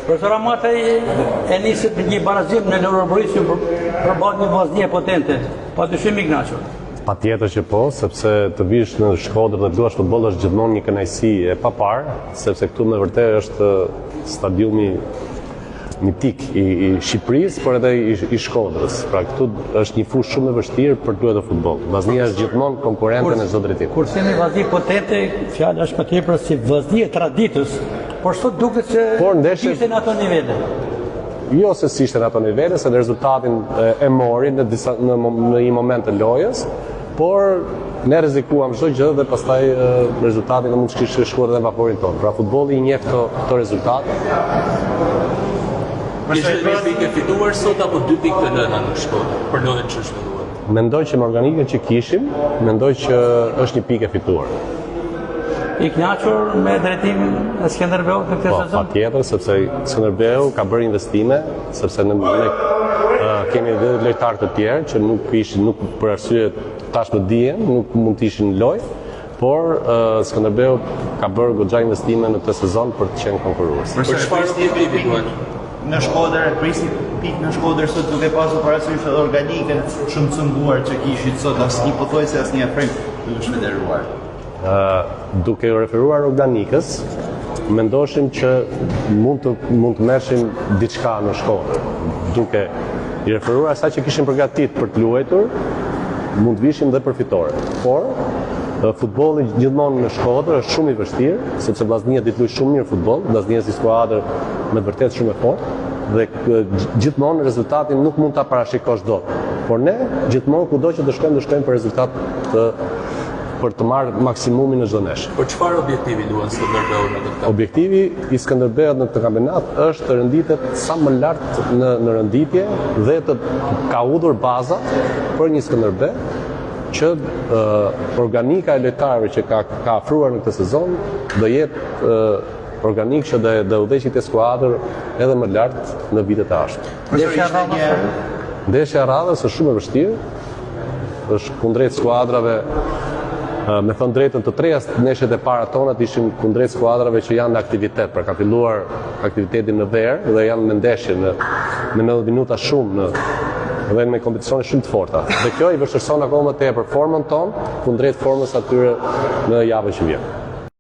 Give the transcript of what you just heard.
Profesor Amatej e nisët me një barazim në Loro Boriçi përballë një Vllaznie potente. Pa dyshim i kënaqur. Patjetër që po, sepse të vish në Shkodër dhe të luash futboll është gjithmonë një kënaqësi e paparë, sepse këtu me vërtetë është stadiumi mitik i, i Shqipërisë, por edhe i, i Shkodrës. Pra këtu është një fushë shumë e vështirë për të luajtur futboll. Vllaznia është gjithmonë konkurrente në çdo drejtim. Kur themi Vllazni potente, fjala është më tepër si Vllazni e traditës, por sot duket se por ndeshje... ishte në ato nivele. Jo se s'ishte në ato nivele, se rezultatin e, e mori në, disa, në, në një moment të lojës, por ne rrezikuam çdo gjë dhe pastaj rezultati mund të kishte shkuar edhe në favorin tonë. Pra futbolli i njeh këto këto rezultate. Ishte një pikë e fituar sot apo dy pikë të lëna në Shkodër për lojën që zhvilluat? Mendoj që me organikën që kishim, mendoj që është një pikë e fituar. I kënaqur me drejtimin e Skënderbeut në këtë po, sezon? Po, patjetër, sepse Skënderbeu ka bërë investime, sepse ne ne kemi edhe lojtarë të tjerë që nuk ishin nuk për arsye tashmë dihen, nuk mund të ishin në lojë, por uh, Skënderbeu ka bërë goxha investime në këtë sezon për të qenë konkurrues. Për çfarë objektivi duhet? Në Shkodër e prisni pikë në Shkodër sot duke pasur parasysh edhe organikën shumë të cunguar që kishit sot asnjë pothuajse asnjë afrim duke shfederuar. Duke iu referuar organikës, mendoshim që mund të mund të merrshim diçka në Shkodër. Duke i referuar asaj që kishim përgatit për të luajtur, mund të vishim dhe për fitore. Por futbolli gjithmonë në Shkodër është shumë i vështirë, sepse Vllaznia di të luajë shumë mirë futboll, Vllaznia si skuadër me të vërtetë shumë e fortë dhe gjithmonë rezultatin nuk mund ta parashikosh dot. Por ne gjithmonë kudo që të shkojmë, do shkojmë për rezultat të për të marrë maksimumin në çdo ndeshje. Për çfarë objektivi luan Skënderbeu në këtë kampionat? Objektivi i Skënderbeut në këtë kampionat është të renditet sa më lart në në renditje dhe të ka hedhur bazat për një Skënderbe që uh, organika e lojtarëve që ka ka afruar në këtë sezon do jetë uh, organikë që do do udhëheqë këtë skuadër edhe më lart në vitet e ardhshme. Ndeshja e radhës Ndeshja e radhës është shumë e vështirë, është kundrejt skuadrave me thënë drejtën të treja ndeshjet e para tonat ishin kundrejt skuadrave që janë në aktivitet, pra ka filluar aktiviteti në verë dhe janë me ndeshje në me 90 minuta shumë në dhe me kompeticione shumë të forta. Dhe kjo i vështirëson akoma më tepër formën tonë kundrejt formës atyre në javën që vjen.